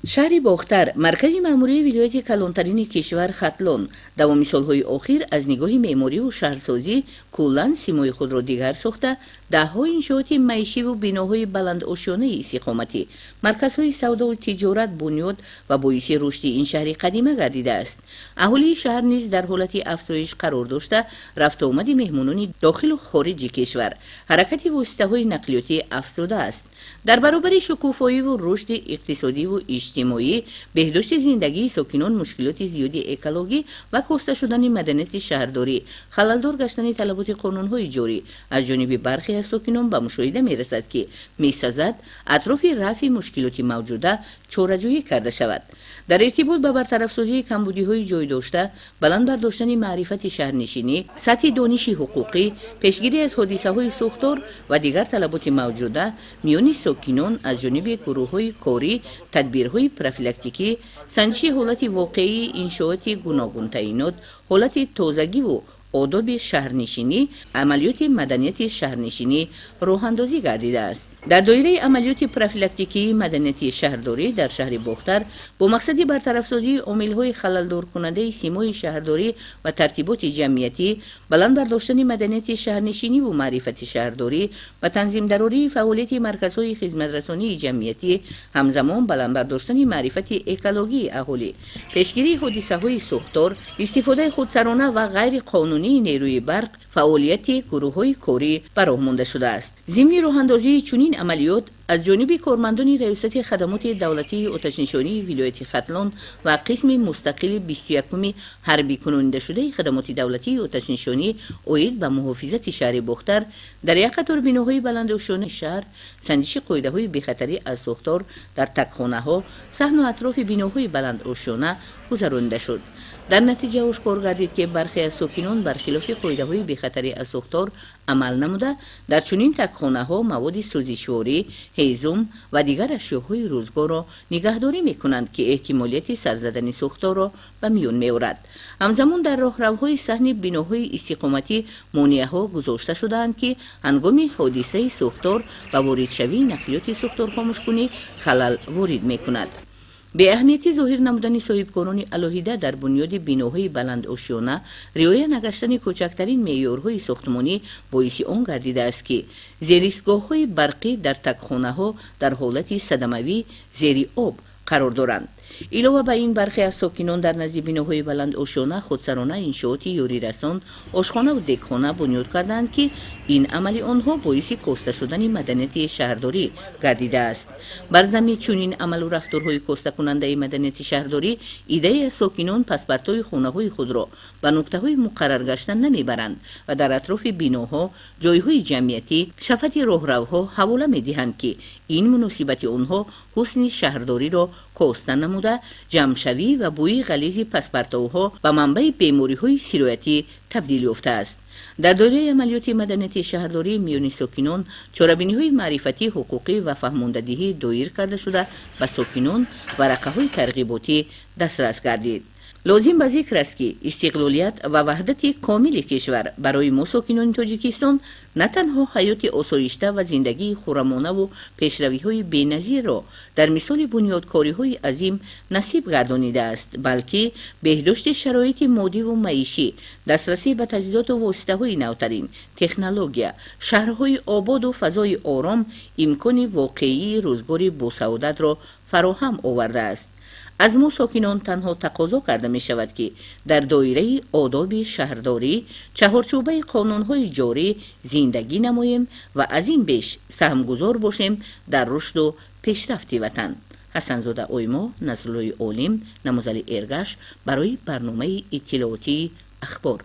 Шаҳри Бохтар, маркази маъмурии вилояти калонтарини кишвар Хатлон, давоми солҳои охир аз нигоҳи меъмориву шаҳрсозӣ куллан симои худро дигар сохта, даҳҳо иншооти маишиву биноҳои баландошёнаи истиқоматӣ, марказҳои савдову тиҷорат бунёд ва боиси рушди ин шаҳри қадима гардидааст. Аҳолии шаҳр низ дар ҳолати афзоиш қарор дошта, рафтуомади меҳмонони дохилу хориҷи кишвар, ҳаракати воситаҳои нақлиётӣ афзудааст. Дар баробари шукуфоиву рушди иқтисодиву иҷтимоӣ, беҳдошти зиндагии сокинон, мушкилоти зиёди экологӣ ва коста шудани маданияти шаҳрдорӣ, халалдор гаштани талаботи қонунҳои ҷорӣ аз ҷониби бархе аз сокинон ба мушоҳида мерасад, ки месазад атрофи рафъи мушкилоти мавҷуда чораҷӯӣ карда шавад. Дар иртибот ба бартарафсозии камбудиҳои ҷой дошта, баланд бардоштани маърифати шаҳрнишинӣ, сатҳи дониши ҳуқуқӣ, пешгирӣ аз ҳодисаҳои сӯхтор ва дигар талаботи мавҷуда миёни сокинон аз ҷониби гурӯҳҳои корӣ тадбирҳои профилактикӣ, санҷиши ҳолати воқеии иншооти гуногунтаъинот, ҳолати тозагиву одоби шаҳрнишинӣ, амалиёти маданияти шаҳрнишинӣ роҳандозӣ гардидааст. Дар доираи амалиёти профилактикии маданияти шаҳрдорӣ дар шаҳри Бохтар бо мақсади бартарафсозии омилҳои халалдоркунандаи симои шаҳрдорӣ ва тартиботи ҷамъиятӣ, баланд бардоштани маданияти шаҳрнишиниву маърифати шаҳрдорӣ ва танзимдарории фаъолияти марказҳои хизматрасонии ҷамъиятӣ, ҳамзамон баланд бардоштани маърифати экологии аҳолӣ, пешгирии ҳодисаҳои сӯхтор, истифодаи худсарона ва ғайриқонунии нерӯи барқ, фаъолияти гурӯҳҳои корӣ ба роҳ монда шудааст. Зимни роҳандозии чунин амалиёт аз ҷониби кормандони Раёсати хадамоти давлатии оташнишонии вилояти Хатлон ва қисми мустақили 21-уми ҳарбӣ кунонидашудаи хадамоти давлатии оташнишонӣ оид ба муҳофизати шаҳри Бохтар дар як қатор биноҳои баландошёнаи шаҳр санҷиши қоидаҳои бехатарӣ аз сӯхтор дар такхонаҳо, саҳну атрофи биноҳои баландошёна гузаронида шуд. Дар натиҷа ошкор гардид, ки бархе аз сокинон бар хилофи қоидаҳои бехатарӣ аз сӯхтор амал намуда, дар чунин такхонаҳо маводи сӯзишворӣ, ҳезум ва дигар ашёҳои рӯзгорро нигаҳдорӣ мекунанд, ки эҳтимолияти сар задани сӯхторро ба миён меорад. Ҳамзамон дар роҳравҳои саҳни биноҳои истиқоматӣ монеаҳо гузошта шудаанд, ки ҳангоми ҳодисаи сӯхтор ба воридшавии нақлиёти сӯхторхомӯшкунӣ халал ворид мекунад. Беаҳамиятӣ зоҳир намудани соҳибкорони алоҳида дар бунёди биноҳои баландошёна, риоя нагаштани кӯчактарин меъёрҳои сохтмонӣ боиси он гардидааст, ки зеристгоҳҳои барқӣ дар такхонаҳо дар ҳолати садамавӣ зери об қарор доранд. Илова ба ин, бархе аз сокинон дар назди биноҳои баландошёна худсарона иншооти ёрирасон, ошхонаву дегхона бунёд кардаанд, ки ин амали онҳо боиси коста шудани маданияти шаҳрдорӣ гардидааст. Бар замми чунин амалу рафторҳои костакунандаи маданияти шаҳрдорӣ, иддае аз сокинон паспартҳои хонаҳои худро ба нуқтаҳои муқарраргашта намебаранд ва дар атрофи биноҳо, ҷойҳои ҷамъиятӣ, шафати роҳравҳо ҳавола медиҳанд, ки ин муносибати онҳо ҳусни шаҳрдориро коста намуда, ҷамъшавӣ ва бӯи ғализи паспартовҳо ба манбаи бемориҳои сироятӣ табдил ёфтааст. Дар доираи амалиёти маданияти шаҳрдорӣ миёни сокинон чорабиниҳои маърифатӣ, ҳуқуқӣ ва фаҳмондадиҳӣ доир карда шуда, ба сокинон варақаҳои тарғиботӣ дастрас гардид. Лозим ба зикр аст, ки истиқлолият ва ваҳдати комили кишвар барои мо, сокинони Тоҷикистон, на танҳо ҳаёти осоишта ва зиндагии хуррамонаву пешравиҳои беназирро дар мисоли бунёдкориҳои азим насиб гардонидааст, балки беҳдошти шароити моддиву маишӣ, дастрасӣ ба таҷҳизоту воситаҳои навтарин технология, шаҳрҳои ободу фазои ором имкони воқеии рӯзгори босаодатро фароҳам овардааст. Аз мо сокинон танҳо тақозо карда мешавад, ки дар доираи одоби шаҳрдорӣ, чаҳорчӯбаи қонунҳои ҷорӣ зиндагӣ намоем ва аз ин беш саҳмгузор бошем дар рушду пешрафти ватан. Ҳасанзода Оймо, Насруллои Олим, Намозали Эргаш барои барномаи иттилоотии Ахбор.